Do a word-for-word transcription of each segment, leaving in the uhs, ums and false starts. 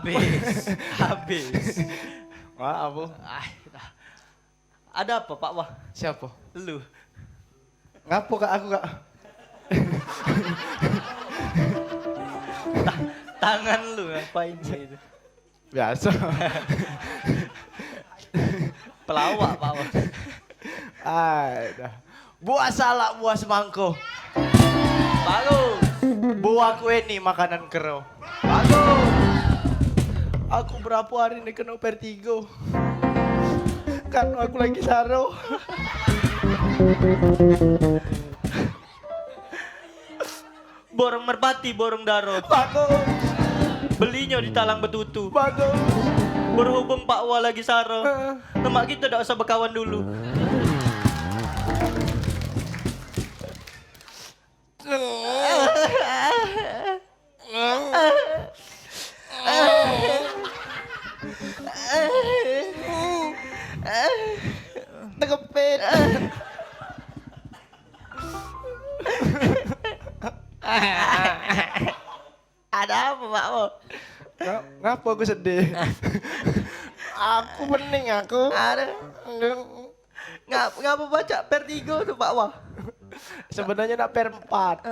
Habis. Habis. Maaf, Bu. Ah, dah. Ada apa, Pak Wah? Siapa? Lu. Ngapo, Kak, aku, Kak? Ta- tangan lu ngapain sih itu? Biasa. Pelawak, Pak Wah. Ai, dah. Buah salak, buah semangko. Bagus. Buah kue ni makanan kero. Bagus. Aku berapo hari ni keno vertigo. Karno aku lagi saro. Borong merpati, borong daro. Bagus. Belinyo di talang betutu. Bagus. Berhubung Pak Wah lagi saro, heeh, lemak kito dak usah bekawan dulu. Tekepit. Ada apa, Pak Wo? Nga- ngapo aku sedih? Aku pening aku. Ada. Ngap, ngapo baca per tigo tu, Pak Wo? Sebenarnya nak per empat.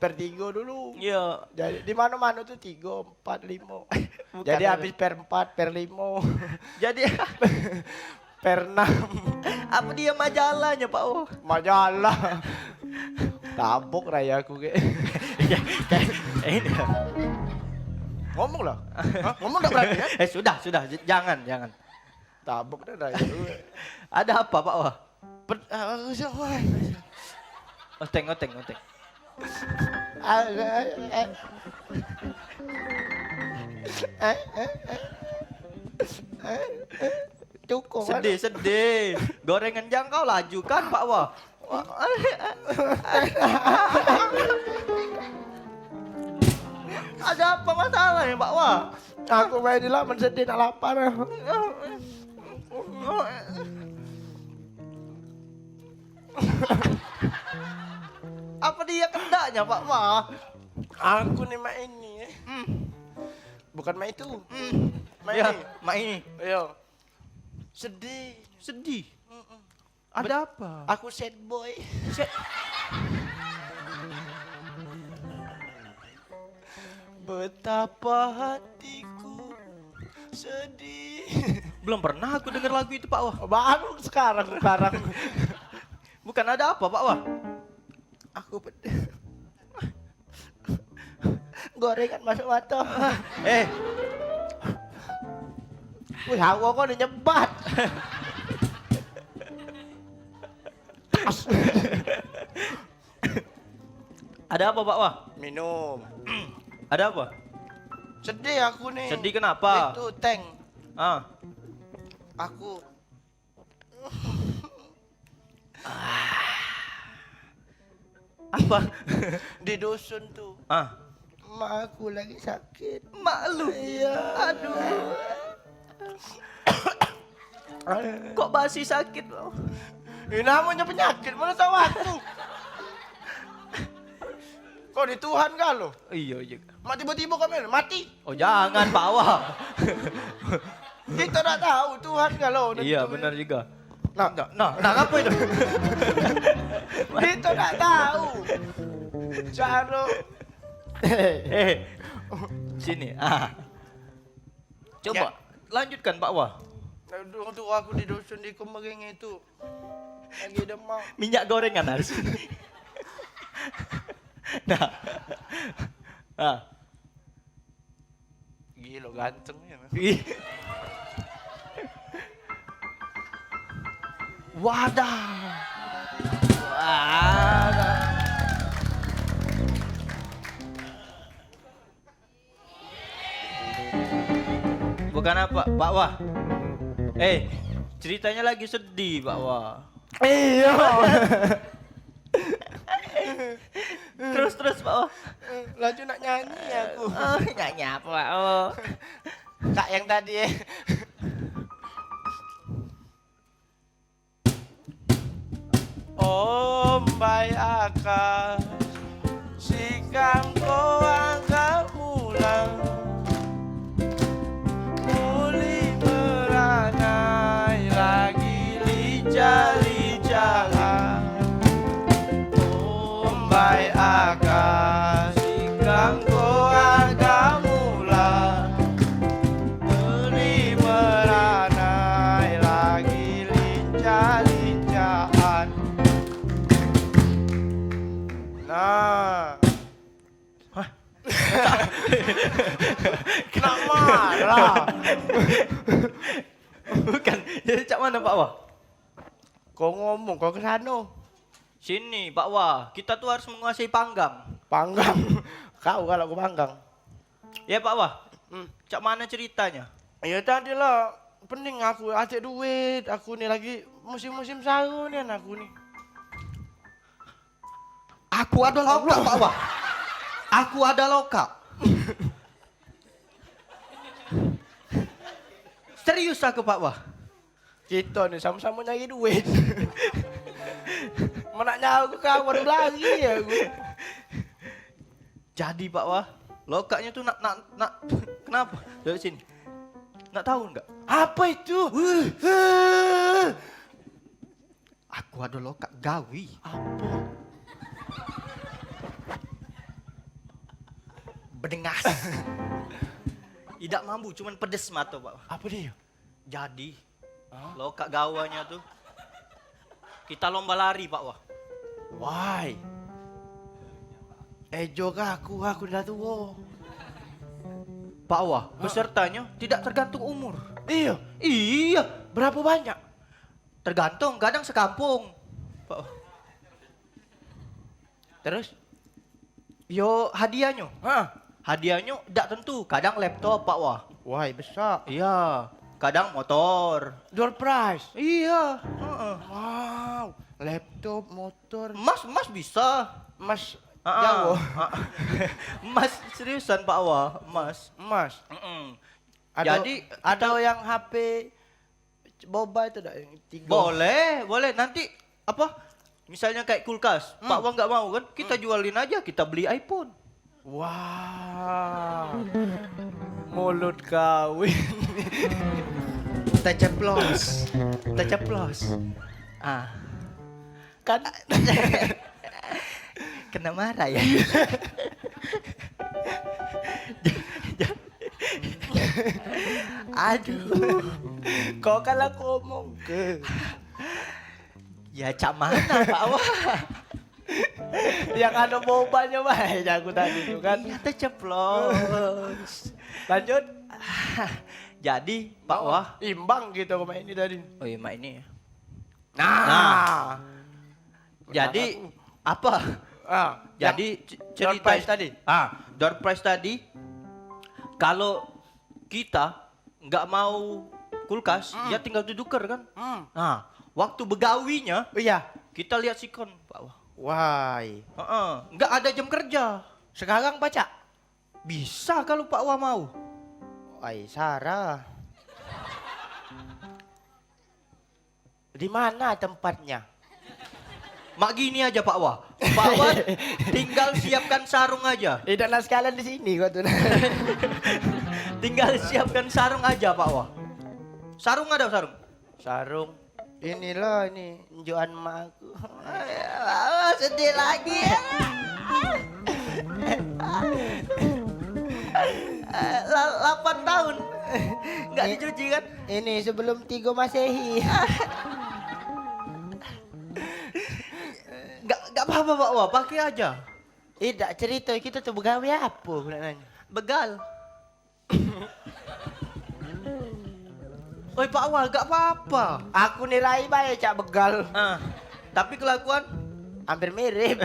Per tigo dulu. Iya. Jadi di mano-mano tu tigo, empat, limo. Bukan. Jadi ada. Habis per empat, per limo. Jadi per enam. Apa dia majalahnya, Pak Wo? Majalah. Tabok raya aku ke. Iya, kan. Eh, ini. Ngomong lah. Hah? Ngomong tak berani, ya? Eh, sudah, sudah. J- jangan, jangan. Tabok dah raya aku. Ada apa, Pak Wo? Ped- ah, siapa? Oteng, oteng, oteng. Ah, ah, ah. Eh, eh, eh. Eh, eh. Cukup, kan? Sedih, sedih. Gorengan jangkau laju kan, Pak Wo? Ada apa masalah ni, Pak Wo? Aku main di laman sedih nak lapar. Apa dia kendaknya, Pak Wo? Aku ni mak ini, eh. Hmm. Bukan mak itu. Hmm. Mak ini. Ya, mak ini. Iya. Sedih. Sedih? Mm-mm. Ada apa? Aku sad boy. Sad- Betapa hatiku sedih. Belum pernah aku denger lagu itu, Pak Wo. Baru sekarang, sekarang. Bukan ada apa, Pak Wo? Aku ped- Gorengan masuk mata. Eh. Wih, hawa kau ni nyebat. Ada apa, Pak Wo? Minum. Ada apa? Sedih aku ni. Sedih kenapa? Itu, Teng. Ah. Aku. Apa? Di dusun tu. Ah. Mak aku lagi sakit. Mak lu? Iya. Aduh. Kok masih sakit? Ini namanya penyakit, mana tahu aku. Kok di Tuhan kalo? Iya, iya. Mak tiba-tiba kau main mati. Oh, jangan, Pak Wo. Kita tak tahu Tuhan kalo. Iya, benar juga. Nah, nah, nah, nah, apa itu? Kita tak tahu. Caro. Eh, sini. Ah. Coba, ya, lanjutkan, Pak Wo. Aduh, tu aku di dusun di Kemering itu. Lagi demam. Minyak gorengan harus. Nah. Ah. Gila ganteng ya. Ih. Wadah. Wadah. Bukan apa, Pak Wo. Eh, ceritanya lagi sedih, Pak Wo. Iya. Terus, terus, Pak Wo. Laju nak nyanyi aku. Oh, nyanyi apa, Pak Wo? Kak yang tadi, eh. Ombai akal, sikap Nak marah. Bukan. Jadi cak mano, Pak Wah? Kau ngomong, kau ke sano. Sini, Pak Wah. Kita tu harus menguasai panggang. Panggang? Kau kalau ke panggang. Ya, Pak Wah. Hmm. Cak mano ceritanyo? Ya, tadi lah pening aku, atik duit. Aku ni lagi musim-musim saru nian aku ni. Aku ado lokak, Pak Wah. Aku ado lokak. Serius aku, Pak Wah. Kito ni samo-samo nyari duit. Menak nyawa aku kawan belari aku. Jadi, Pak Wah, lokaknyo tu nak, nak, nak, kenapo? Duduk sini. Nak tahu enggak? Apa itu? Weh. Eh. Aku ado lokak gawi. Apa? Bedengas. Idak mambu, cuman pedes mato, Pak. Apa dia? Jadi, hah? Lokak gawanyo tu, kita lomba lari, Pak Wah. Why? Ejo kah aku, aku dah tuo. Pak Wah, hah? Pesertanyo tidak tergantung umur. Iya. Iya. Berapa banyak? Tergantung, kadang sekampung. Pak Wah. Terus? Yo, hadiahnyo. Hah? Hadiahnyo dak tentu, kadang laptop, Pak Wah. Wah, besak. Iya, kadang motor. Door prize. Iya, heeh. Wow, laptop, motor. Emas, emas bisa. Emas. Heeh. Jawa. Heeh. Emas seriusan, Pak Wah, emas. Emas. Heeh. Jadi, ado yang H P boba itu dak yang tigo? Boleh, boleh. Nanti apa? Misalnya kayak kulkas, hmm, Pak Wang nggak mau kan? Kita, hmm, jualin aja, kita beli iPhone. Wah. Mulut kau ini. Teceplos. Teceplos. Ah. Kan kena marah ya. Aduh. Kau kalah ngomong ke? Ya, cak mano, Pak Wah? Yang ado bobanyo bae jago tadi tu kan. Iya, teceplos. Lanjut. Jadi, Pak Wah. Imbang kito ke mak ini tadi. Oh iya, mak ini ya. Nah. Nah. Jadi, apa? Ah, jadi, yang c-, door prize tadi. Ah, door prize tadi, kalau kita nggak mau kulkas, hmm, ya tinggal tuduker kan? Hmm. Nah, waktu begawinya, iya, kita lihat sikon, Pak Wah. Wai. Heeh, nggak ada jam kerja. Sekarang pacak? Bisa kalau Pak Wah mau. Wai, Sarah. Di mana tempatnya? Mak gini aja, Pak Wah. Pak Wah tinggal siapkan sarung aja. Idak nak sekalian di sini kau tu. Tinggal siapkan sarung aja, Pak Wah. Sarung ada, sarung? Sarung. Inilah ini, enjuan mak aku. Ah, sedih lagi. La-, lapan tahun. Nggak dicuci kan? Ini sebelum tigo Masehi. Nggak, nggak apa-apa, Pak Wah, pakai aja. Idak cerita kita tu begawe apa, aku nak nanya. Begal. Oi, Pak Wah, gak apa-apa. Aku nilai bae cak begal. Ah, tapi kelakuan hampir mirip.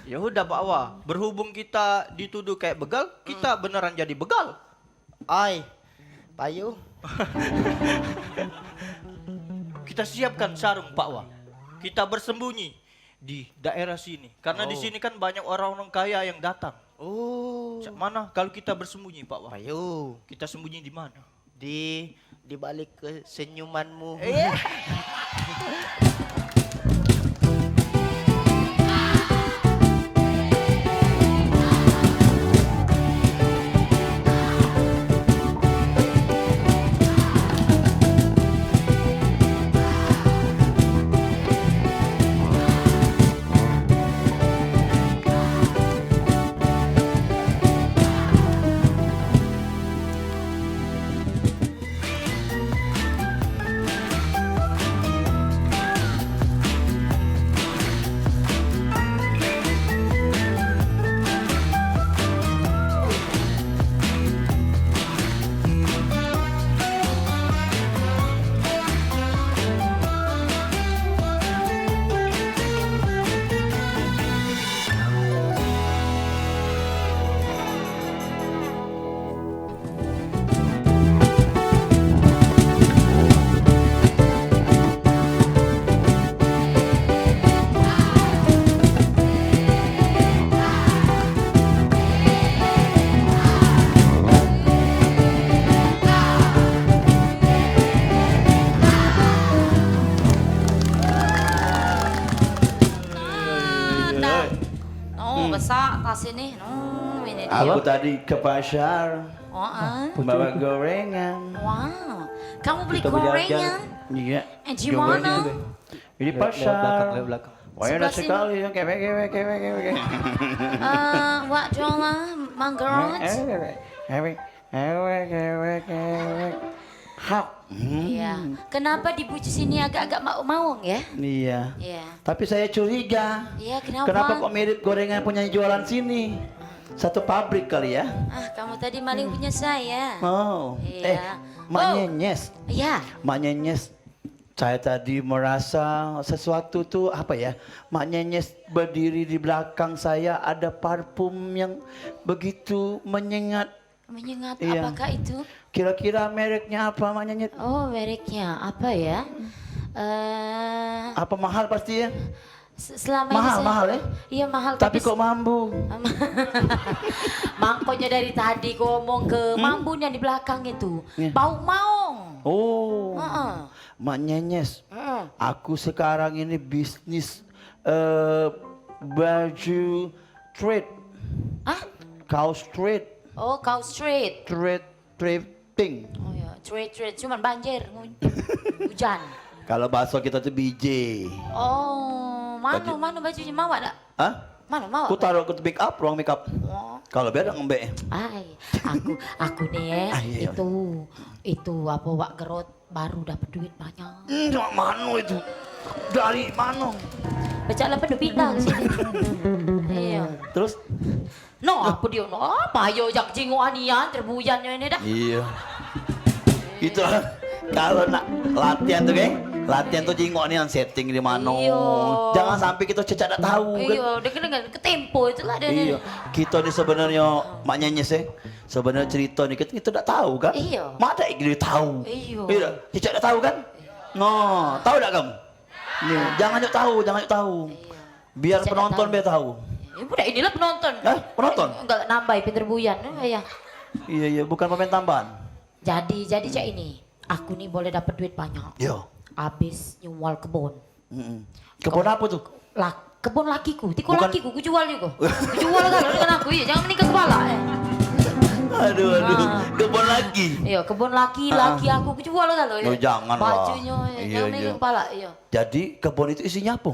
Ya udah, Pak Wah, berhubung kita dituduh kayak begal, kita beneran jadi begal. Oi, payu. Kita siapkan sarung, Pak Wah. Kita bersembunyi di daerah sini. Karena di sini kan banyak orang-orang kaya yang datang. Oh. Cak mana kalau kita bersembunyi, Pak Wah? Payu. Kita sembunyi di mana? Di, di balik kesenyumanmu. Iya. Sak tas ini. Hmm, ini dia. Aku tadi ke pasar. Oh, ah. Bawa gorengan. Wah, kamu beli gorengan? Iya. And you mana? Ini pasar. Lewat belakang, lewat belakang. Wah, enak sekali ya. Kewek, kewek, kewek, kewek. Eh, Wak Jola, Manggarat. Hap. Hmm. Iya. Kenapa di bucu sini agak-agak mau-maung ya? Iya. Iya. Tapi saya curiga. Iya, kenapa? Kenapa kok mirip gorengan punya jualan sini? Satu pabrik kali ya? Ah, kamu tadi maling punya saya. Oh. Iya. Eh, Mak Nyenyes. Iya. Mak Nyenyes, saya tadi merasa sesuatu tuh apa ya? Mak Nyenyes berdiri di belakang saya, ada parfum yang begitu menyengat. Menyengat, apakah itu? Kira-kira mereknya apa, Mak Nyenyes? Oh, mereknya apa ya? Eh, apa mahal pasti ya? Selama ini mahal, mahal ya? Iya, mahal. Tapi kok mambu? Mangkonyo dari tadi ku omong ke mambu yang di belakang itu. Iya. Bau maung. Oh. Heeh. Mak Nyenyes, aku sekarang ini bisnis eh, baju trade. Hah? Kaos trade. Oh, kaos trade. Trade, thrifting. Oh ya, trade, trade. Cuman banjir, ngu- hujan. Kalau bahasa kita tuh B J. Oh, mano, mano bajunyo, mawak dak? Hah? Mano, mawak? Ku taruh ke make up, ruang make up. Oh. Kalau biar dak ngembek. Ai, aku, aku nih ya, itu, itu apa, Wak Gerot. Baru dapat duit banyak. Hmm, dak mano itu? Dari mano? Becak lah pedu pindah ke sini. Iya. Terus? No, aku dia no. Apa yo jak jingok anian terbuyan yo ini dah. Iya. Itu kalau nak latihan tuh, geng. Latihan tuh jingok anian setting di mano. Iya. Jangan sampai kita cecak dak tahu, kan? Iya, dengan, dengan ketempo itulah dia. Iya. Kita ni sebenarnya maknanya sih. Sebenarnya cerita ni kita, kita dak tahu kan? Iya. Mak dak dia tahu. Iya. Iya dak? Cicak dak tahu kan? Iya. No, tahu dak kamu? Ni, jangan nyok tahu, jangan nyok tahu. Iya. Biar penonton biar tahu. Ya, budak inilah penonton. Hah? Penonton? Enggak nambah pinter buyan, oh, ya. Iya, iya, bukan pemain tambahan. Jadi, jadi cak ini, aku ni boleh dapat duit banyak. Iya. Habis nyual kebun. Mm-mm. Kebun apa tuh? Lah, kebun lakiku. Tiko lakiku, ku jual jugo. Ku jual galo dengan aku, iyo, jangan meninggal kepala, eh. Aduh, aduh. Kebun laki. Iyo, kebun laki, laki aku, ku jual galo, iyo. Oh, jangan lah. Bajunyo, iyo, jangan meninggal kepala, iyo. Jadi, kebun itu isinya apa?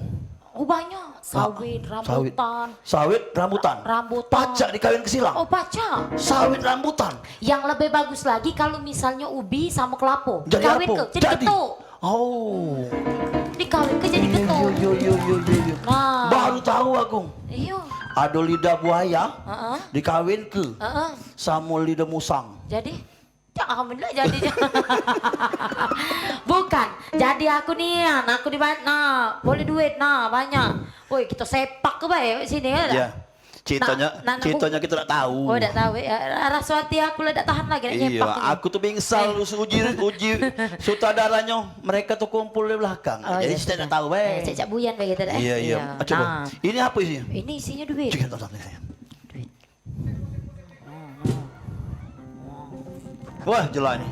Oh, banyak. Sawit, rambutan. Sawit, rambutan. Rambutan. Pacak dikawin ke silang? Oh, pacak. Sawit, rambutan. Yang lebih bagus lagi kalau misalnya ubi sama kelapa. Jadi apa? Dikawin ke, jadi ketuk. Oh. Dikawin ke jadi ketuk. Iyo, iyo, iyo, iyo, iyo. Nah. Baru tahu aku. Iyo. Ada lidah buaya dikawin ke sama lidah musang. Jadi, cak amin lah jadi. Bukan. Jadi aku nian, aku di mana? Boleh duit nah, banyak. Woi, kita sepak ke bae sini ya. Iya. Ceritanya, ceritanya kita dak tahu. Oh, dak tahu. Ya, rasa hati aku lah dak tahan lagi nak nyepak. Iya, aku tuh bingsal uji, uji sutradaranyo. Mereka tuh kumpul di belakang. Oh, jadi kita dak tahu bae. Cak-cak buyan bae kita dah. Iya, iya. Coba. Ini apa isinya? Ini isinya duit. Duit. Wah, jelas ni.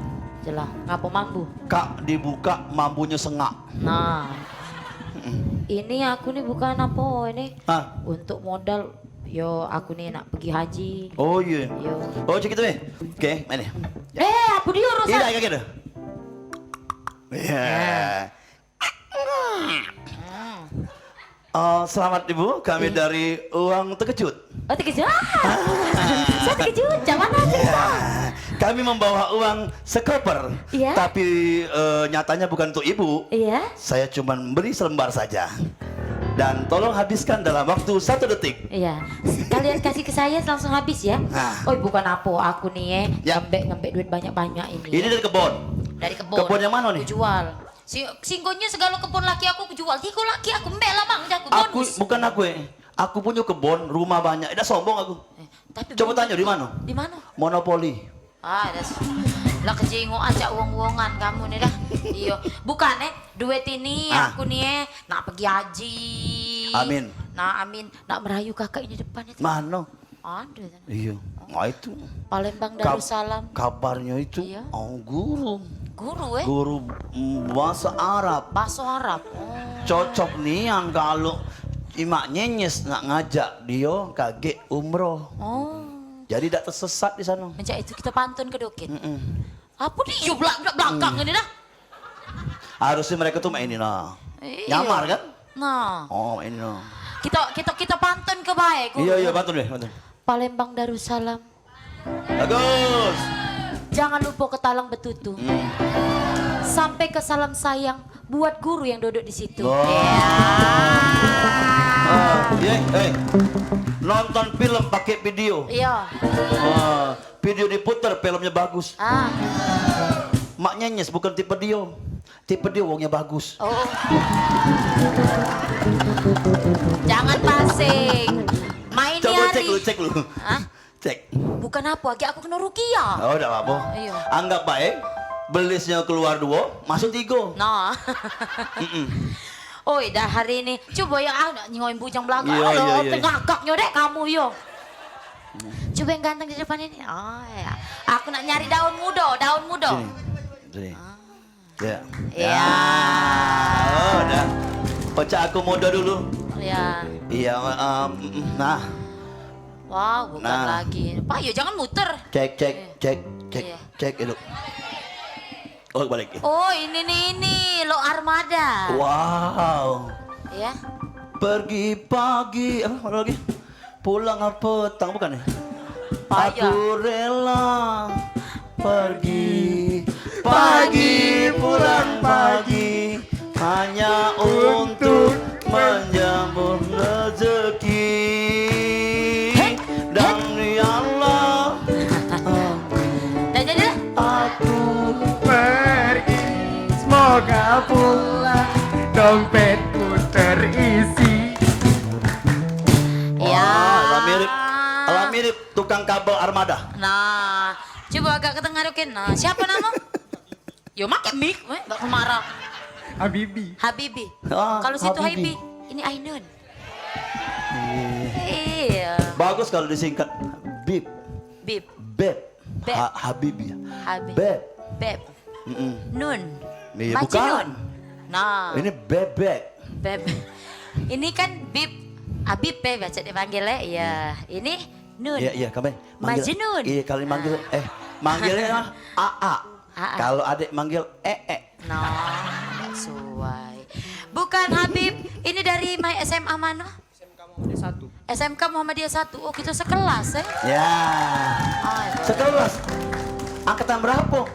Jelas. Ngapo mambu? Kak dibuka, mambunyo sengak. Nah. Ini aku ni bukan apo ini. Hah? Untuk modal, yo, aku ni nak pergi haji. Oh, iya. Yo. Oh, cak itu, eh? Oke, main ni. Eh, apa dia urusan? Iya, kayak gitu. Iya. Oh, selamat Ibu, kami dari Uang Terkejut. Oh, terkejut. Saya terkejut. Macam mana cerita? Kami membawa uang sekoper, tapi eh, nyatanya bukan untuk Ibu. Iya. Saya cuma beri selembar saja. Dan tolong habiskan dalam waktu satu detik. Iya. Kalian kasih ke saya langsung habis ya. Nah. Oi, bukan apo, aku ni eh, ngembek-ngembek duit banyak-banyak ini. Ini dari kebon. Dari kebon. Kebon yang mana ni? Jual. Si, singgonyo segalo kebon laki aku kujual. Tiko laki aku, mbek lah, Mang, jaku. Aku, bonus. Bukan aku, eh. Aku punyo kebon, rumah banyak. Dak sombong aku. Eh, tapi coba tanyo di mano? Di mano? Monopoli. Ah, dah. Lah kejingokan cak wong-wongan kamu ni dah. Iyo. Bukan, eh. Duit ini aku ni, eh, nak pergi haji. Amin. Nah, amin. Nak merayu kakak ini depan itu. Mano? Ada sana. Iya. Nah, itu. Palembang Darussalam. Kabarnya itu, iya, oh, guru. Guru, eh? Guru, mm, bahasa Arab. Bahasa Arab. Oh. Cocok nian kalau Imak Nyenyes nak ngajak dio kagek umroh. Oh. Jadi dak tersesat di sana. Mencak itu kita pantun ke dokin. Mm-mm. Apa dio belak belak belakang ini dah? Harusnya mereka tuh main ini nah. Iya. Nyamar kan? Nah. Oh, main ini nah. Kita kita kita pantun ke bae, Guru. Iya, iya, pantun deh, pantun. Palembang Darussalam. Bagus. Jangan lupa ke Talang Betutu. Hmm. Sampai ke salam sayang buat guru yang duduk di situ. Wah. Iya. Ah, iya, eh. Nonton film pakai video. Iya. Wah, video diputar, filmnya bagus. Ah. Mak Nyenyes bukan tipe dio. Tipe dio wongnya bagus. Oh. Jangan pasing. Main. Coba cek lu, cek lu. Hah? Cek. Bukan apa, agak aku kena rukiah. Oh, dak apa-apa. Iya. Anggap baik, belisnya keluar dua, masuk tiga. Nah. Mm-mm. Oi, dah hari ini. Coba ya, ah, nak nyingoi bujang belagak. Iya, iya, iya. Tengah gaknya dek kamu, yo. Coba yang ganteng di depan ini. Oh, ya. Aku nak nyari daun muda, daun muda. Sini. Sini. Ah. Ya. Ya. Ah, oh, dah. Pecah aku mode dulu. Ya. Iya, em, nah. Wow, bukan lagi. Pak, yo jangan muter. Cek, cek, cek, cek, cek, hidup. Oh, balik. Oh, ini nih, ini. Lo Armada. Wow. Ya. Pergi pagi, apa lagi? Pulang apa petang, bukan ya? Payah. Aku rela pergi pagi, pulang pagi, hanya untuk menjemput rezeki. Dan ya Allah, dah jadi lah. Aku pergi, semoga pulang dompetku terisi. Ya. Wah, lah mirip, lah mirip tukang kabel Armada. Nah, coba agak ke tengah dikit. Nah, siapa nama? Yo, make mic, weh, gak marah. Habibi. Habibi. Ah, kalau situ Habibi. Habibi, ini Ainun. Iya. Iya. Bagus kalau disingkat Bib. Bib. Beb. Beb. Ha-, Habibi. Habib. Beb. Beb. Mm-mm. Nun. Iya, Majnun. Bukan. Nah. Ini bebek. Beb. Ini kan Bib. Habib, eh, biasa dipanggil, eh. Iya. Ini Nun. Iya, iya, kami manggil. Majnun. Iya, kali manggil, ah, eh, manggilnya mah A A. A A. Kalau adek manggil E E. No, nggak suai. Bukan Habib, ini dari my S M A mana? S M K Muhammadiyah satu. S M K Muhammadiyah satu. Oh, kita sekelas, eh? Ya. Oh, iya. Sekelas. Angkatan berapa?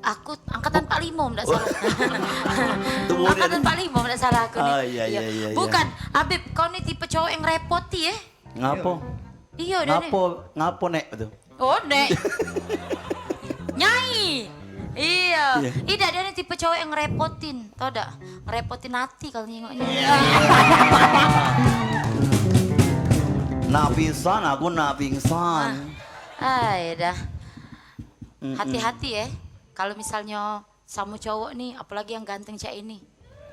Aku angkatan empat lima, ndak salah. Angkatan empat lima, ndak salah aku nih. Oh, iya, iya, iya, iya. Bukan, Habib, kau ni tipe cowok yang repoti, eh? Ngapo? Iyo, dah ni. Ngapo, ngapo, Nek, tu? Oh, Nek. Nyai. Iyo. Iyo. Ida, dia ni tipe cowok yang ngerepotin, tau dak? Ngerepotin hati kalau nyingoknya. Nak pingsan, aku nak pingsan. Ah, ai dah. Mm-mm. Hati-hati, eh. Kalau misalnya samo cowok ni, apolagi yang ganteng cak ini.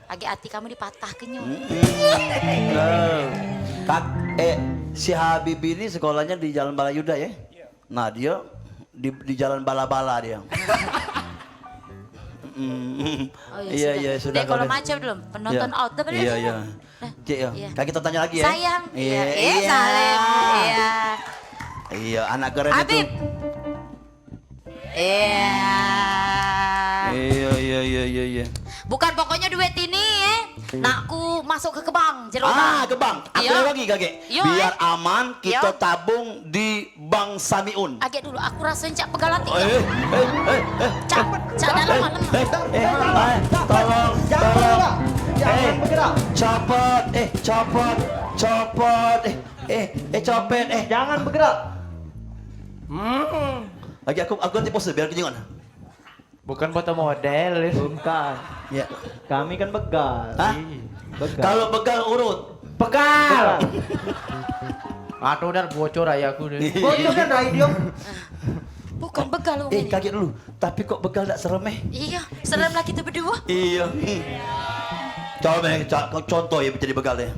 Agek ati kamu dipatahke nyo. Mm-mm. Nah, Kak, eh, si Habib ini sekolahnya di Jalan Balayuda, ya? Nah, dia di, di Jalan Bala-Bala dia. Mm-mm. Oh, iya, iya, sudah. Dek, kalau macam belum, penonton out. Dah, balik. Iya, iya. Nah, cek, ya. Iya. Kan kita tanya lagi, ya? Sayang. Iya, iya, iya. Salim. Iya. Iya, anak keren itu. Habib. Iya. Iya, iya, iya, iya, iya. Bukan, pokoknya duit ini, eh, nak ku masuk ke kebang, jero bank. Ah, ke bank. Aku lagi kagek. Iyo, eh. Biar aman, kita tabung di Bank Samiun. Agek dulu, aku rasain cak pegal ati. Eh, eh, eh, eh. Cak, cak dalam, eh, malam. Eh, eh, eh, tolong, tolong. Eh, copot, eh, copot, copot, eh, eh, eh, copet, eh. Jangan bergerak. Hmm. Lagi aku, aku ganti pose biar kenyang. Bukan foto model. Bukan. Ya. Kami kan begal. Hah? Iya. Begal. Kalau begal urut. Pegal. Begal. Aduh, dar bocor rai aku deh. Bocor kan rai dia? Bukan begal, Umi. Eh, kaget dulu. Tapi kok begal dak serem, eh? Iya, serem lah kita berdua. Iya. Hmm. Coba, eh, co-, contoh ya jadi begal deh.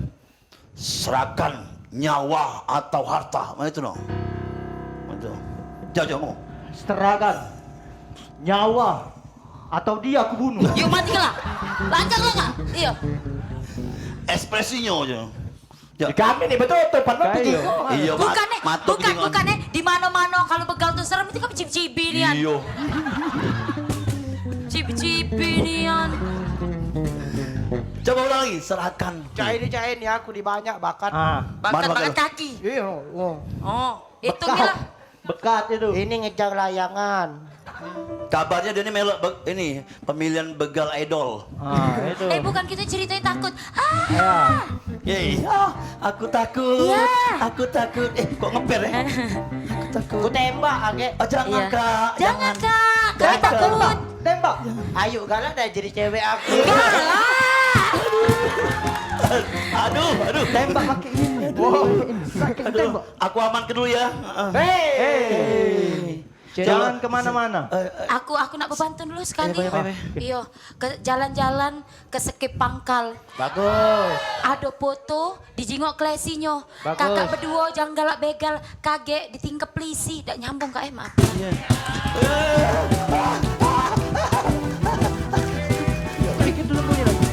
Serahkan nyawa atau harta. Mana itu, no? Itu. Jauh, jauh, ngomong. Serahkan nyawa atau dia aku bunuh. Yuk, mati lah. Lancar lah, Kak. Iya. Ekspresinya aja. Ya. Di kami ni betutup, pan Kayo. Bejingok. Iyo, Mat. Bukan, eh, Matuk bukan, bejingok. Bukan, eh. Di mano-mano kalu begal tu serem, itu kan cibi-cibi nian. Iyo. Cibi-cibi nian. Coba ulang lagi, serahkan. Cak ini, cak ini, aku di banyak bakat. Ah. Bakat, bakat kaki. Iyo, oh. Oh, itu Bekas. Gila. Bekat itu. Ini ngejar layangan. Kabarnyo dio ni melok be-, ini, pemilihan begal idol. Ah, itu. Eh, bukan gitu ceritanya, takut. Ah! Ya. Eh, ah, aku takut. Ya. Aku takut. Eh, kok ngeper, eh? Aku takut. Ku tembak, agek. Oh, jangan, Iya. Kak. Jangan, Jangan. Kak. Kami Tembak, takut. Tembak, tembak. Ayo, galak dah jadi cewek aku. Galak. Aduh, aduh. Tembak pakai ini. Wow. Pakai Aduh. Tembak. Aku aman ke dulu ya. Heeh. Hei. Hei. Jangan Coba. Kemana-mana. Eh, eh. Aku, aku nak bepantun dulu sekali. Eh, baik, baik, baik. Iyo, ke jalan-jalan ke Sekip Pangkal. Bagus. Ado foto dijingok klesinyo. Bagus. Kakak beduo jangan galak begal, kagek ditingkep polisi. Dak nyambung, Kak, eh, maaf. Iya. Bikin dulu bunyi lagi.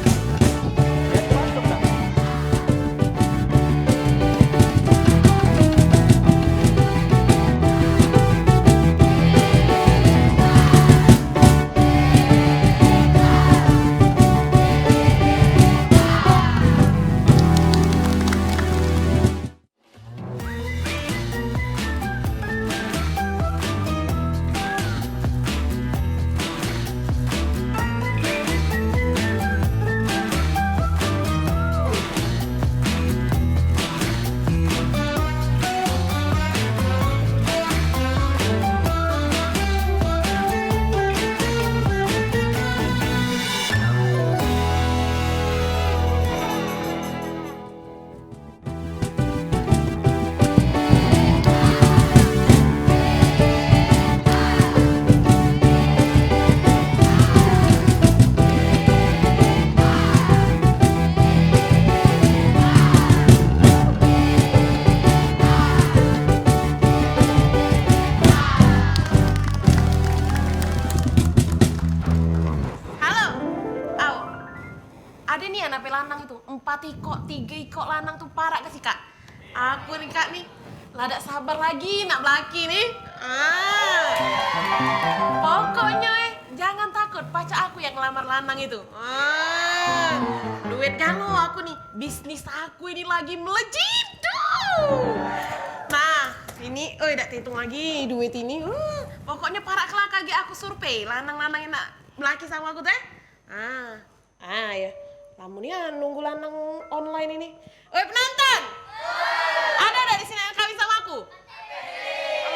Halo. Au. Ade nian ape lanang itu, empat ikok, tige ikok lanang tu parak ke sikak. Aku ni, Kak, ni, la dak sabar lagi nak belaki ni. Ah. Pokoknyo, eh, jangan takut, pacak aku yang ngelamar lanang itu. Ah. Duit galo aku ni, bisnis aku ini lagi melejit. Duh. Nah, ini, oi, dak tehitung lagi duit ini. Uh, pokoknyo parak kelak lagi aku survei lanang-lanang yang nak belaki samo aku tu, eh. Ah. Ah, ya. Lamun nian nunggu lanang online ini. Oi, penonton! Ado dak di sini yang kawin samo aku?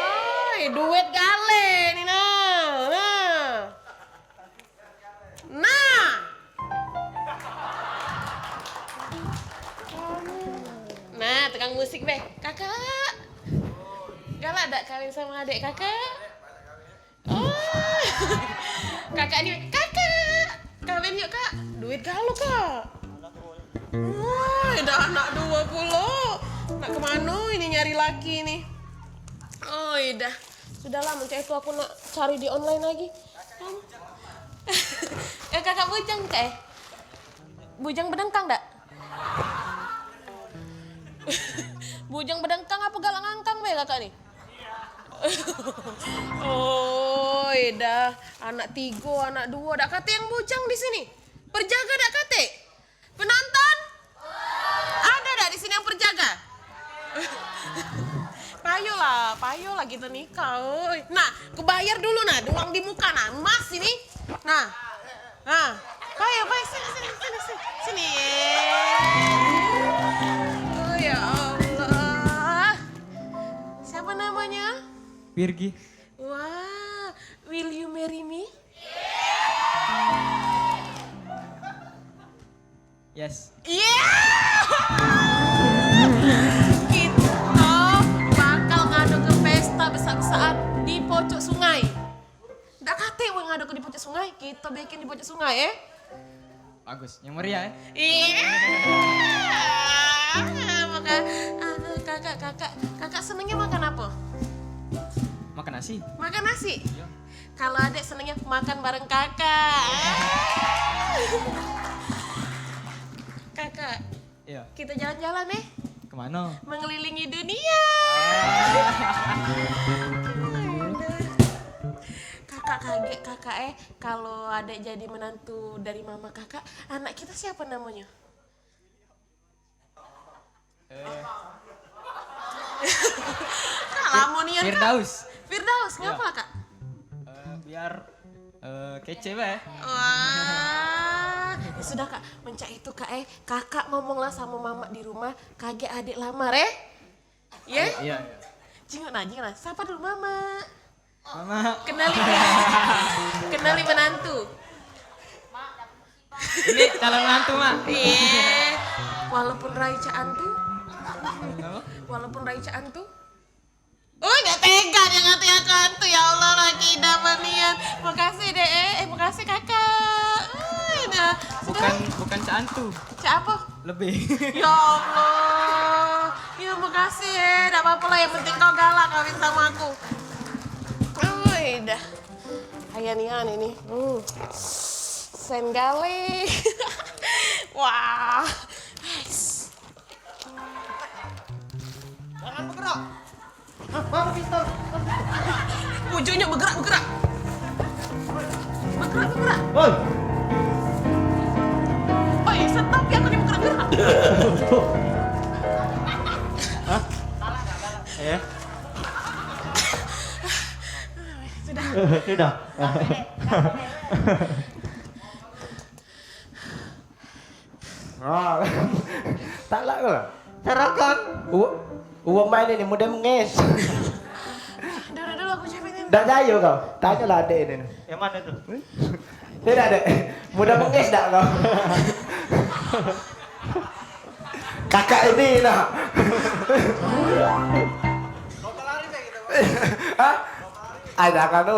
Oi, duit gale ni, nah. Nah. Nah. Nah, tukang musik be. Kakak. Galak dak kawin samo adek kakak? Oh. Kakak ni, "Kakak, kawin yuk, Kak." Duit galo, Kak. Woi, dah anak duo pulo. Nak kemano ini nyari laki ni? Oh, idah. Sudahlah, mencak itu aku nak cari di online lagi. Eh, kakak bujang, Kak, eh? Bujang bedengkang dak? Bujang bedengkang apa galak ngangkang be kakak ni? Oi, dah. Anak tigo, anak duo. Dak kate yang bujang di sini. Perjaga dak kate? Penonton? Ada dak di sini yang perjaga? Payolah, payolah kita nikah, oi. Nah, kubayar dulu nah, uang di muka nah, emas ini. Nah, nah. Payo, payo, sini, sini, sini, sini. Sini. Oh, ya Allah. Siapa namanya? Virgi. Wah, will you marry me? Yes. Iya. Kita bakal ngado ke pesta besak-besakan di pojok sungai. Dak kate wong ngado ke di pojok sungai, kita bikin di pojok sungai, eh. Bagus, yang meriah, eh. Iya. Maka, anu, kakak, kakak, kakak senengnya makan apa? Makan nasi. Makan nasi? Iya. Kalau adek senengnya makan bareng kakak. Kakak, Iya. Kita jalan-jalan, eh. Kemano? Mengelilingi dunia. Kakak kaget, kakak, eh, kalau adek jadi menantu dari mama kakak, anak kita siapa namanya? Eh. Kak, lamo nian, Kak. Firdaus. Firdaus, iya. Ngapa lah, Kak? Eh, biar, eh, kece bae. Wah, ya sudah, Kak. Mencak itu, Kak, eh, kakak ngomonglah sama mama di rumah, kagek adik lamar, eh? Ye? Iya, iya. Jingok nah, jingok nah. Sapa dulu, Mama? Mama. Kenali, kenali menantu. Ini calon menantu, Mak. Iye. Walaupun Rai cak antu. Kenapa? Walaupun Rai cak antu. Ui, gak tega dia ngati aku antu. Ya Allah, laki idaman nian. Makasih, Dek. Eh, makasih, Kakak. Ui, dah. Sudah. Bukan, bukan cak antu. Cak apa? Lebih. Ya Allah. Ya, makasih, eh. Dak apa-apa lah, yang penting kau galak kawin sama aku. Ui, dah. Ayan, Ian, ini. Hmm. Sen gale. Wah. Nice. Jangan bergerak. Hah, baru pistol. Ujungnya bergerak, bergerak. Bergerak, bergerak. Woi. Oi, stop ya, aku ni bergerak, gerak. Hah? Eh? Sudah. Sudah. Ah, tak lah kau lah. Serahkan. U-, uang main ini mudah menges. Dulu-dulu aku siapin ini. Dak jayo kau. Tanyalah adek ini. Yang mana tu? Tidak, Dek. Mudah menges dak kau? Kakak ini nah. Hah? Ai, jangan tu.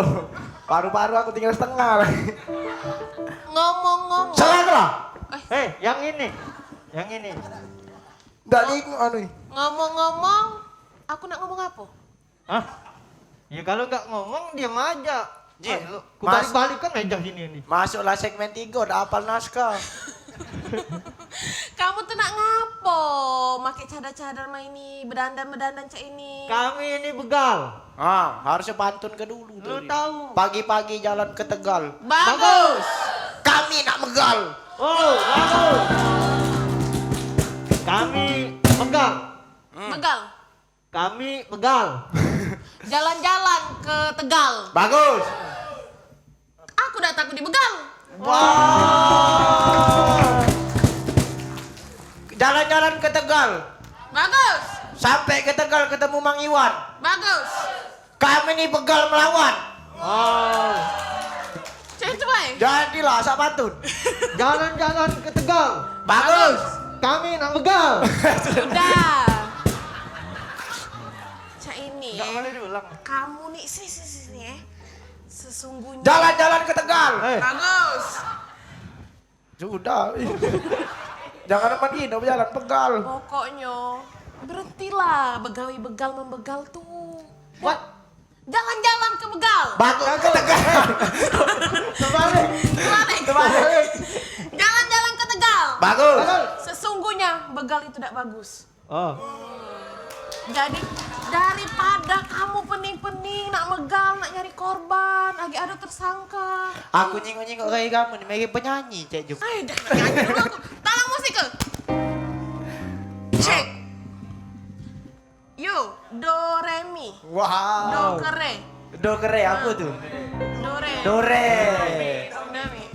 Paru-paru aku tinggal setengah. Ngomong-ngomong. Salah tu lah. Eh. Hei, yang ini. Yang ini. Ndak ni anu ni. Ngomong-ngomong, aku nak ngomong apa? Hah? Ya kalau nggak ngomong, diam aja. Jin, ah, lu, ku mas-, balik-balik kan meja sini ni. Masuklah segmen tiga, dak apal naskah. Kamu tu nak ngapo? Make cadar-cadar main ni, bedandan-bedandan cak ini. Kami ini begal. Ah, harusnya pantun ke dulu. Lu tadi. Tahu. Pagi-pagi jalan ke Tegal. Bagus. Kami nak megal. Oh, bagus. Kami megal. Hmm. Megal. Kami megal. Jalan-jalan ke Tegal. Bagus. Aku dak takut dibegal. Wah. Jalan-jalan ke Tegal. Bagus. Sampai ke Tegal ketemu Mang Iwan. Bagus. Kami ni begal melawan. Oh. Cek itu, Bay. Jadilah asak pantun. Jalan-jalan ke Tegal. Bagus. Kami nak begal. Sudah. Cak ini, nggak boleh diulang. Kamu ni, sini, sini, sini, eh. Sesungguhnya. Jalan-jalan ke Tegal. Eh. Bagus. Sudah. Jangan amat gini bejalan pegal. Pokoknyo, berhentilah begawi begal membegal tu. What? Jalan-jalan ke begal. Bagus ke Tegal. Terbalik. Terbalik. Terbalik. Jalan-jalan ke Tegal. Bagus. Sesungguhnya begal itu tidak bagus. Oh. Jadi, daripada kamu pening-pening nak megal, nak nyari korban, lagi ada tersangka. Aku nyingok-nyingok gaya kamu ni, mirip penyanyi, Cek Juk. Ai, dah, nak nyanyi dulu aku. Tolong musik ke? Cek. Yo, do, re, mi. Wow. Do, ke, re. Do kere apa tu? Do re. Do re. Do mi.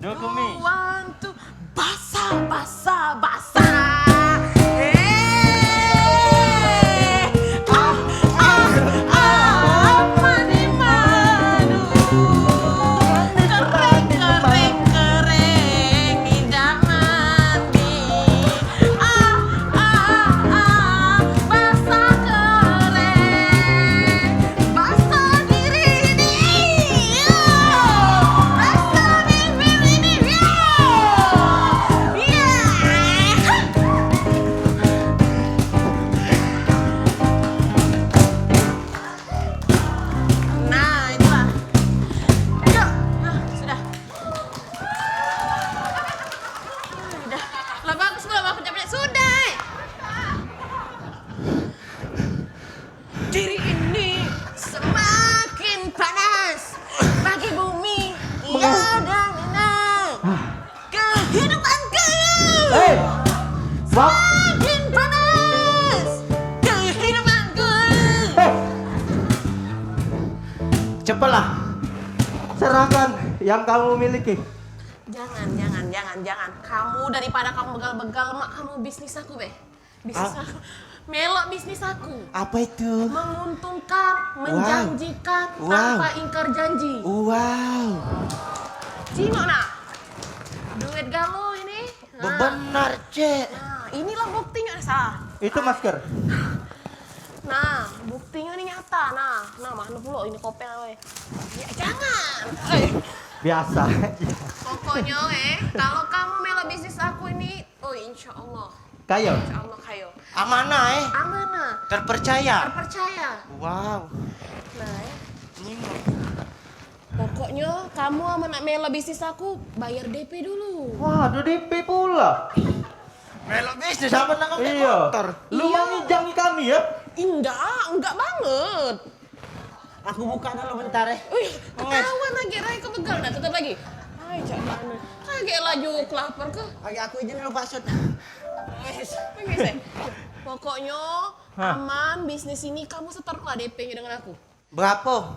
Do ke mi. One, two, basah, basah, basah. Eh. Ah, ah, ah, mani manu. Kering, kering, kering, idaman. Ah, ah, ah, basah kering, basah diri ini, yo. Basah bibir ini, yo. Apalah? Serahkan yang kamu miliki. Jangan, jangan, jangan, jangan. Kamu, daripada kamu begal-begal, mak, kamu bisnis aku be. Bisnis aku. Melok bisnis aku. Apa itu? Menguntungkan, menjanjikan, tanpa ingkar janji. Wow. Cingok nak. Duit galo ini. Nah. Bebenar, Cek. Nah, inilah buktinya, Sa. Itu masker. Nah, buktinya ini nyata. Nah, nah, mana pula ini kopel, weh. Ya, jangan. Eh. Biasa aja. Pokoknya, eh, kalau kamu melo bisnis aku ini, oh, insya Allah. Kayo? Insya Allah kayo. Amanah, eh? Amanah. Terpercaya? Terpercaya. Wow. Nah, eh. Ini mau. Pokoknyo, kamu amen nak melo bisnis aku, bayar D P dulu. Wah, ado D P pula. Melo bisnis amen nak ngambil motor. Lu mau nginjangi kami, ya? Indak, enggak banget. Aku buka dulu bentar, eh. Wih, ketahuan lagi, Rai, kau begal dah, tetap lagi. Ai, cak mana? Kagek laju kelapar ke? Lagi aku izin dulu, Pak Sut. Wes, wes, eh. Pokoknyo, aman, bisnis ini kamu setor lah D P-nyo dengan aku. Berapo?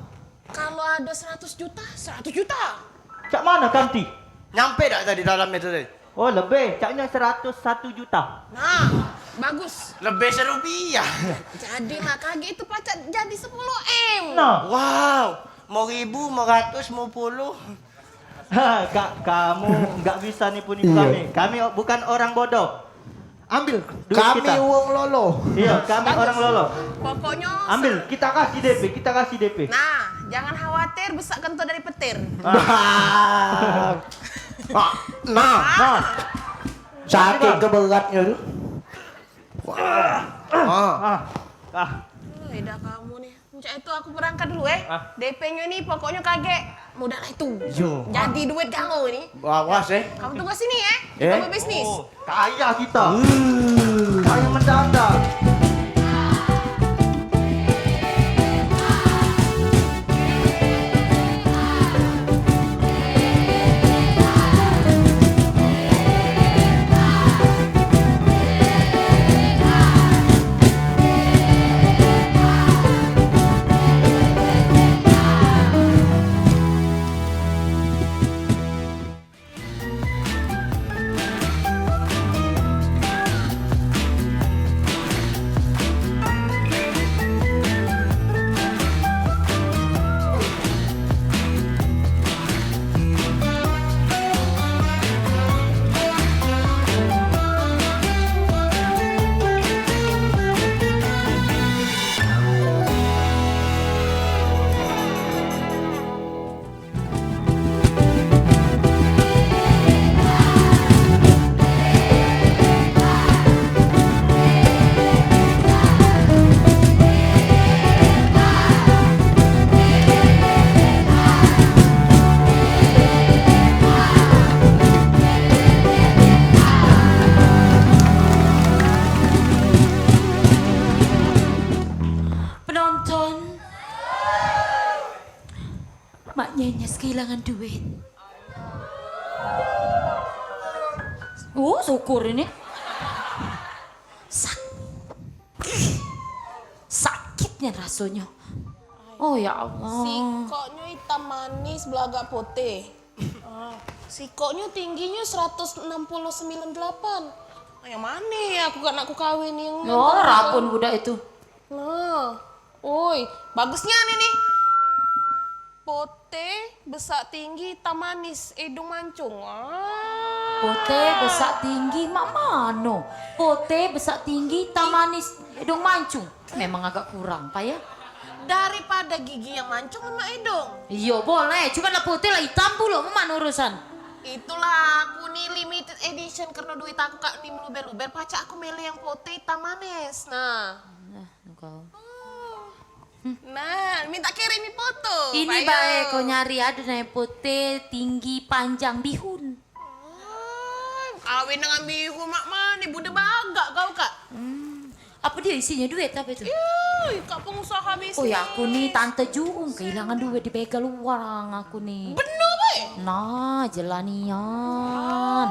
Kalo ado seratus juta, seratus juta. Cak mano kanti? Nyampe dak tadi dalam itu tadi? Oh, lebih. Caknyo seratus satu juta. Nah, bagus. Lebih serupiah. Jadi lah, kagek itu pacak jadi sepuluh M. Nah. Wow, mau ribu, mau ratus, mau puluh. Ha, Kak, kamu nggak bisa nipu-nipu kami. Kami bukan orang bodoh. Ambil duit kita. Kami wong lolo. Iyo, kami orang lolo. Pokoknyo ambil, kita kasih D P, kita kasih D P. Nah, jangan khawatir, besak kentut dari petir. Nah, nah, nah. Sakit ke beratnyo tu. Wah. Ah. Ah. Lidah kamu nih. Cak itu aku berangkat dulu, eh. Ah. D P-nyo ni pokoknyo kagek modal itu. Yo. Jadi duit galo ni. Awas, eh. Kamu tunggu sini, eh. Eh? Kita berbisnis. Oh, kaya kita. Uh. Kaya mendadak. Penonton, Mak Nyenyes kehilangan duit. Oh, syukur ini. Sak-, sakitnya rasanya. Oh, ya Allah. Sikoknyo itam manis, belagak putih. Ah, sikoknyo tingginyo seratus enam puluh sembilan delapan. Yang mane aku nak ku kawin yang... Oh, rapun budak itu. Nah, oi, bagusnya ni, nih. Pote, besak tinggi, itam manis, idung mancung. Ah. Pote, besak tinggi, mak mano? Pote, besak tinggi, itam manis, idung mancung. Memang agak kurang, Pak, ya? Daripada gigi yang mancung, lemak idung. Iyo, boleh. Cuma lah pote lah itam pulo, mak mano urusan? Itulah aku ni limited edition karena duit aku kak ni meluber-luber, pacak aku milih yang pote itam manis. Nah. Nah, kau. Oh. Nah, minta kirimi foto. Ini bae kau nyari ado name pote, tinggi, panjang, bihun. Oh, kawin dengan bihun mak mane, bude bagak kau, Kak. Hmm. Apa dia isinya duit apa itu? Ih, Kak pengusaha bisnis. Oh ya, aku ni tante juung kehilangan duit dibegal orang aku ni. Bener, bae. Nah, jelanian.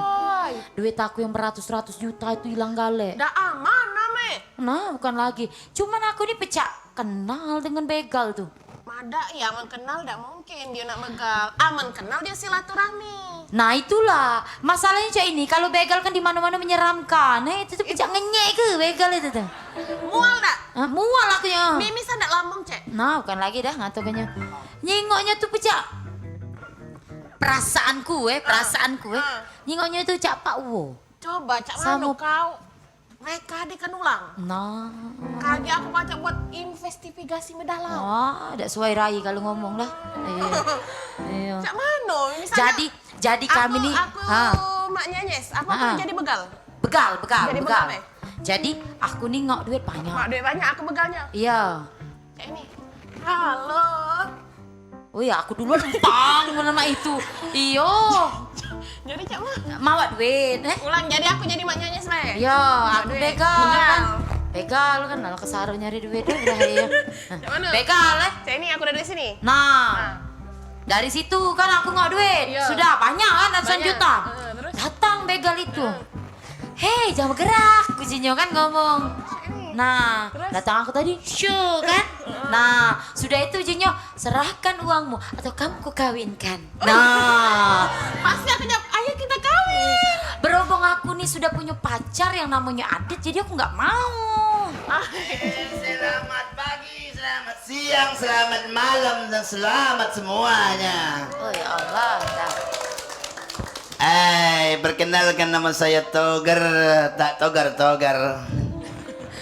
Duit aku yang beratus-ratus juta itu hilang galek. Dah aman, Ame. Nah, bukan lagi. Cuman aku ni pecak kenal dengan begal tu. Dak, ya, amen kenal dak mungkin dio nak begal. Amen kenal dio silaturahmi. Nah, itulah. Masalahnyo cak ini, kalu begal kan di mano-mano menyeramkan. Eh, itu tu pecak ngenyek ke begal itu tu? Mual dak? Ah, mual aku nyo. Mimis dak lambung, Cek? Nah, bukan lagi dah ngato kanyo. Nyingoknyo tu pecak. Perasaanku, eh, perasaanku, eh. Ah. Nyingoknyo tu cak Pak Wo. Coba, cak mano kau? Reka ade kan ulang. Nah. Kagek aku pacak buat investigasi mendalam. Wah, dak suai rai kalu ngomong lah. Iyo. Iyo. Cak mano? Misalnyo jadi, jadi aku, kami ni, aku ha. Mak Nyanyes, aku ha. Jadi begal. Begal, begal, jadi begal. Begal, eh? Jadi aku ni ngok duit banyak. Ngok duit banyak, aku begalnyo. Iyo. Cak ini. Halo. Oh ya, aku duluan pang mana mak itu. Iyo. Jadi cak mano? Mawak duit, eh? Ulang, jadi aku jadi mak Nyanyes bae. Iyo, aku duit. Begal, begal kan. Begal kan, malah kesaro nyari duit dah, iyo. Cak mano? Begal, eh? Cak ini aku dari sini. Nah. Nah. Dari situ kan aku ngok duit. Iyo. Sudah banyak kan, ratusan juta. Banyak. Heeh, terus? Datang begal itu. Heeh. "Hei, jangan bergerak," kujinyo kan ngomong. Nah, terus? Datang aku tadi, "Syu," kan? Nah, sudah itu jinyo, "Serahkan uangmu atau kamu kukawinkan." Nah. Pasti aku jawab, "Ayo kita kawin." Berhubung aku ni sudah punya pacar yang namanya Adit, jadi aku nggak mau. Ah. Eh, selamat pagi, selamat siang, selamat malam, dan selamat semuanya. Oh, ya Allah, dah. Eh, perkenalkan, nama saya Togar, tak togar-togar.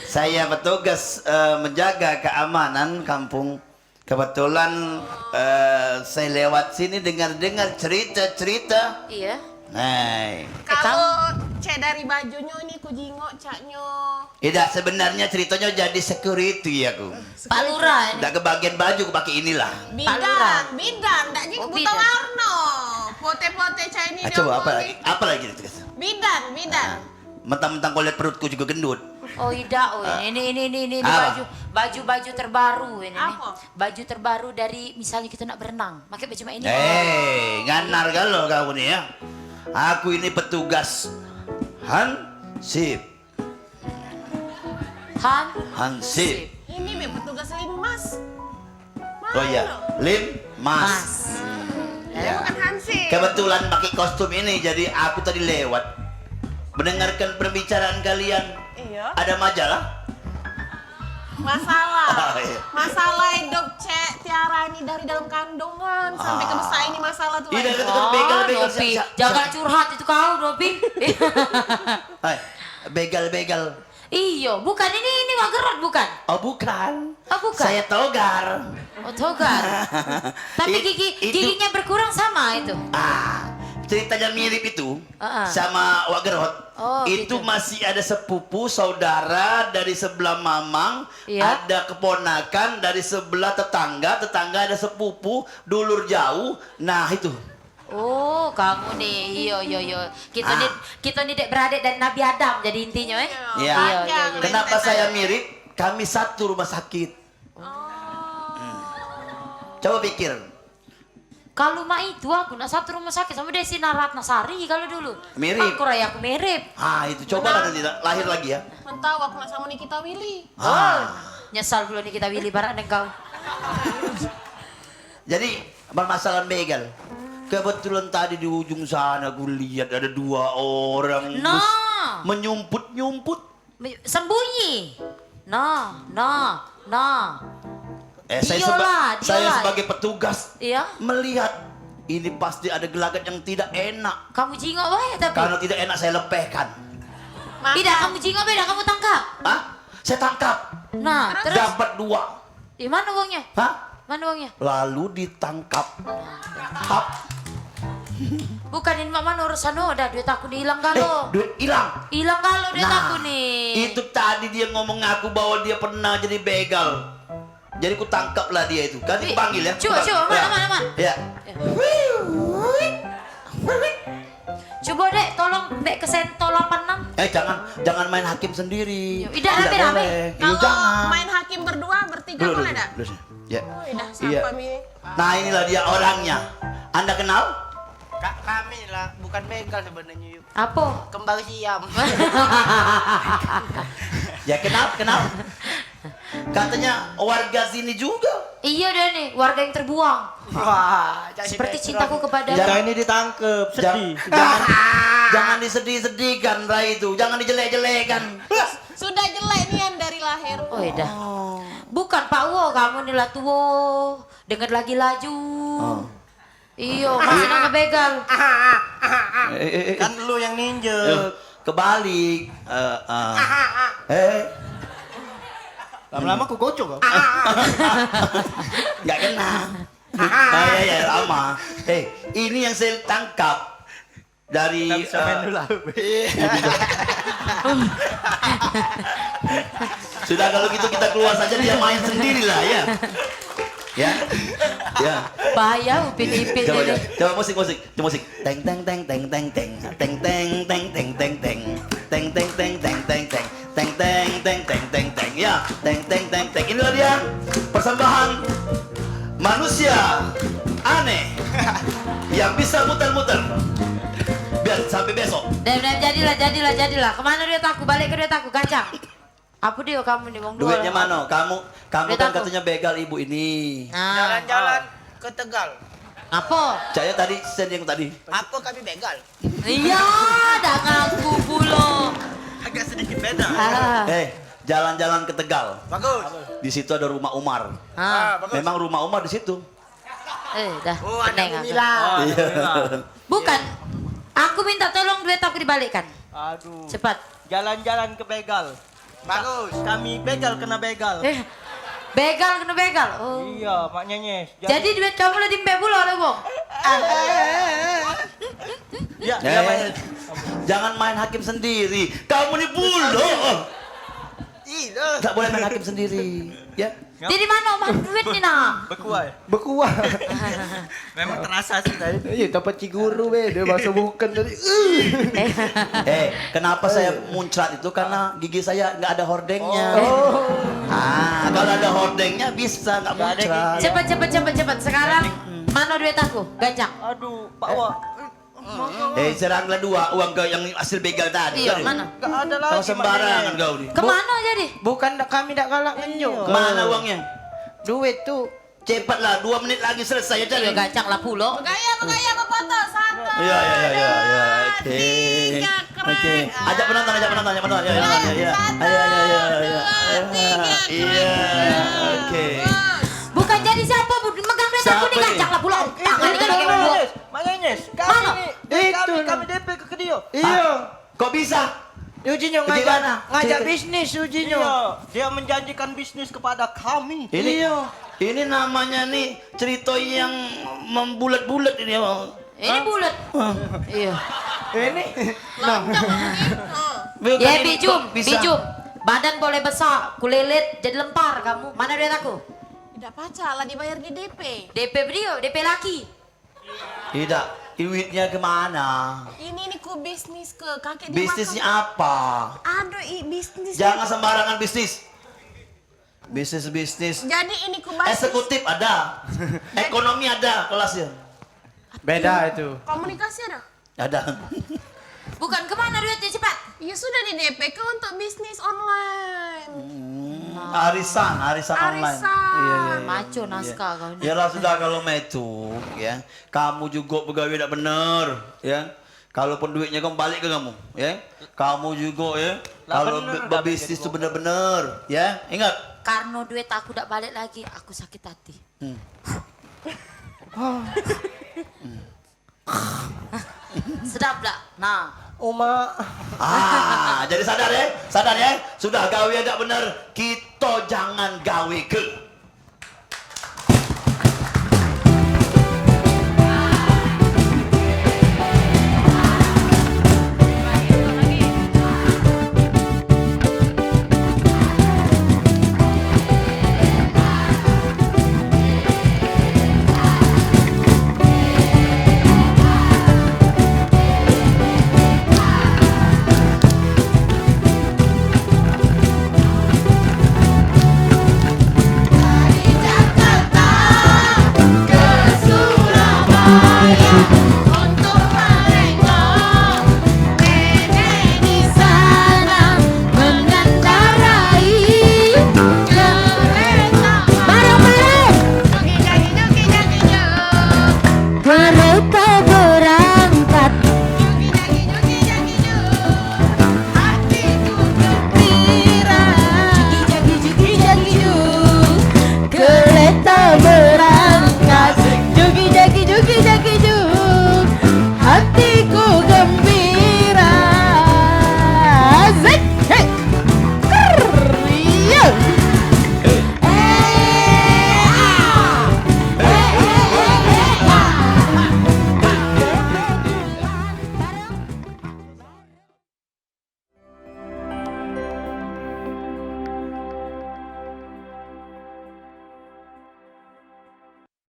Saya petugas, eh, menjaga keamanan kampung. Kebetulan, eh, saya lewat sini dengar-dengar cerita-cerita. Iya. Nah. Kalu cek dari bajunyo ni, ku jingok caknyo. Idak, sebenarnyo ceritonyo jadi security aku. Pak Lurah ini. Dak kebagian baju, ku pakai inilah. Bidan, bidan, dak jing buta warno. Pote-pote cak ini. Ah, coba apa lagi? Apa lagi itu? Bidan, bidan. Ah, mentang-mentang kau lihat perutku juga gendut. Oh, idak, oh, ini, ini, ini, ini, ini baju, baju, baju terbaru ini. Apa? Baju terbaru dari misalnya kita nak berenang, pakai baju mak ini. Eh, nganar galo kau ni ya. Aku ini petugas Hansip. Han? Hansip. Ini be petugas linmas. Oh iya, linmas. Mas. Ya. Bukan hansip. Kebetulan pakai kostum ini, jadi aku tadi lewat mendengarkan perbicaraan kalian. Iya. Ada majalah? Masalah. Oh, iya. Masalah hidup cek Tiara ini dari dalam kandungan sampai ke besar ini masalah tuh. Iya, betul, begal, begal, Nopi. Jangan curhat itu kau, Nopi. Hai, begal, begal. Iyo, bukan ini, ini Wak Gerot bukan? Oh, bukan. Oh, bukan. Saya Togar. Oh, Togar. Tapi gigi, giginya berkurang sama itu. Ah, ceritanya mirip itu sama Wak Gerot. Oh, itu gitu. Masih ada sepupu, saudara dari sebelah mamang, ada keponakan dari sebelah tetangga, tetangga ada sepupu, dulur jauh. Nah, itu. Oh, kamu nih, iyo, iyo, iyo. Kita nih, kita nih dek beradik dari Nabi Adam, jadi intinya, eh. Iya. Iya, iya, iya. Kenapa saya mirip? Kami satu rumah sakit. Oh. Hmm. Coba pikir. Kalu mak itu aku nak satu rumah sakit sama Desi Ratnasari kalu dulu. Mirip. Aku raya aku mirip. Ah, itu coba lah nanti lahir lagi ya. Mentau aku nak sama Nikita Willy. Ah. Nyesal pulo Nikita Willy barak dengan kau. Jadi, permasalahan begal. Kebetulan tadi di ujung sana aku lihat ada dua orang menyumput-nyumput. Sembunyi. Nah, nah, nah. Eh, saya, saya sebagai petugas melihat ini pasti ada gelagat yang tidak enak. Kamu jingok bae tapi. Kalau tidak enak saya lepehkan. Idak kamu jingok bae, idak kamu tangkap. Hah? Saya tangkap. Nah, terus? Dapat dua. Di mano uangnya? Hah? Mano uangnya? Lalu ditangkap. Hap. Bukan ini mak mano urusan, oh, dah duit aku ni ilang galo. Eh, duit ilang. Ilang galo duit aku ni. Itu tadi dia ngomong aku bahwa dia pernah jadi begal. Jadi ku tangkap lah dia itu. Kan dipanggil ya. Coba, coba, mana, mana, mana? Ya. Cubo dek, tolong dek ke Sento lapan enam. Eh, jangan, jangan main hakim sendiri. Idak rame-rame. Kalau main hakim berdua, bertiga boleh dak? Ya. Oh, idak, siapa mi? Nah, inilah dia orangnya. Anda kenal? Kak, kami lah, bukan begal sebenarnya, yuk. Apa? Kembar siam. Ya, kenal, kenal. Katanya warga sini juga. Iya deh nih, warga yang terbuang. Wah, jadi Seperti cintaku kepadamu. Jangan ini ditangkep. Sedih. Jangan, jangan disedih-sedihkan, Rai itu. Jangan dijelek-jelekkan. Sudah jelek nian dari lahir. Oh, iya dah. Bukan, Pak Wo, kamu ni lah tuo. Dengar lagi laju. Oh. Iyo, masih nanya begal. Eh, eh, eh, eh. Kan lu yang ninjek. Yo, kebalik. Eh, eh. Eh. Lama-lama ku gocok kau. Nggak kena. Ah, ya, ya, lama. Eh, ini yang saya tangkap dari, Kita bisa main eh, dulu lah. Iya. Sudah, kalau gitu kita keluar saja, dia main sendirilah, ya. Ya. Ya. Bahaya, Upin Ipin Coba, ini. Coba, coba musik, musik. Coba musik. Teng, teng, teng, teng, teng, teng. Teng, teng, teng, teng, teng. Teng, teng, teng, teng, teng, teng. Ya, teng, teng, teng, teng. Inilah dia persembahan manusia aneh yang bisa muter-muter. Biar sampai besok. Dem, dem, jadilah, jadilah, jadilah. Kemana duit aku? Balik ke duit aku, gacang. Apa dia kamu ni, wong dua Duitnya lah. Mana? Kamu, kamu Duit kan aku. Katanya begal ibu ini. Nah. Jalan-jalan ke Tegal. Apa? Cak yo tadi, sen yang tadi. Apa kami begal? Iya, dah ngaku pulo. Agak sedikit beda. Ah. Eh, jalan-jalan ke Tegal. Bagus. Di situ ada rumah Umar. Ah. Ah, bagus. Memang rumah Umar di situ. Eh, dah. Oh, ada pening aku. Mila. Oh, ada Iya. Mila. Bukan. Aku minta tolong duit aku dibalikkan. Aduh. Cepat. Jalan-jalan ke begal. Bagus. Kami begal kena begal. Eh, begal kena begal. Oh. Iya, Mak Nyenyes. Jadi duit kamu lah diembek pulo lah, Bang. Ya, ya, Eh, Mak. Jangan main hakim sendiri. Kamu ni pulo. Iya. Tak boleh main hakim sendiri. Ya. Jadi mano, Bang, duit ni, nah? Bekuah. Bekuah. Memang terasa sih tadi. Iya, tempat Ciguru be, dia masuk bukan tadi. Eh, kenapa saya muncrat itu? Karena gigi saya nggak ada hordengnya. Oh. Ah, kalau ada hordengnya bisa nggak muncrat. Cepat, cepat, cepat, cepat. Sekarang mano duit aku? Gacang. Aduh, Pak Wak. Eh, seranglah dua uang kau yang hasil begal tadi. Iya, mano? Nggak ada lagi. Kau sembarangan kau ni. Kemano jadi? Bukan dak, kami dak galak ngenjuk. Kemana uangnya? Duit tu. Cepatlah, dua menit lagi selesai ya, cari. Iya, gacang lah pulo. Begaya, begaya, befoto, satu, Iya, iya, iya, iya, iya. Oke. Tiga, keren. Oke. Ajak penonton, ajak penonton, ajak penonton. Ayo, ayo, ayo, ayo. Ayo, ayo, ayo, ayo. Dua, tiga, Iya, keren. Oke. Bagus. Bukan jadi siapa, Bu? Megang duit aku ni, Siapa ni? Gacang lah pulo. Tangan ni kan Mak Nyenyes, Mak Nyenyes, kami Mano? Ni, eh, kami, Itu, kami nah. D P ke, ke dia. Iya. Kok bisa? Ujinyo ngajak, Bagaimana? Ngajak Cerita. Bisnis, Ujinyo. Iya, dia menjanjikan bisnis kepada kami. Ini, Iya. Ini namanya nih cerita yang membulat-bulat ini, Bang. Ini Hah? Bulat. Hah? Iya. Ini, nah. Bukan Ya, ini, Bijum, kok bisa? Bijum. Badan boleh besar, kulilit jadi lempar kamu. Mana duit aku? Tidak pacak lah dibayar di D P. D P dia, D P laki. Tidak, duitnya kemana? Ini ni ku bisnis ke kakek di Bisnisnya makam. Apa? Aduh, i bisnis Jangan itu. Sembarangan bisnis. Bisnis-bisnis. Jadi ini ku bahas. Eksekutif ada. Ekonomi ada kelasnya. Beda itu. Komunikasi ada? Ada. Bukan, kemana duitnya, cepat? Ya sudah, di D P ke untuk bisnis online. Hmm, arisan, arisan online. Arisan. Iya, iya, iya. Maco Iya. Naskah kau ni. Yalah, sudah kalau mak itu, ya. Kamu juga begawe dak bener, ya. Kalaupun duitnya kamu balik ke kamu, ya. Kamu juga, ya. Lah, kalau bener be- dah bebisnis begitu. Tu bener-bener, ya. Ingat. Karena duit aku dak balik lagi, aku sakit hati. Hmm. Sedap dak? Nah. Uma. Ah, jadi sadar ya? Sadar ya? Sudah gawe dak bener, kita jangan gawe ke.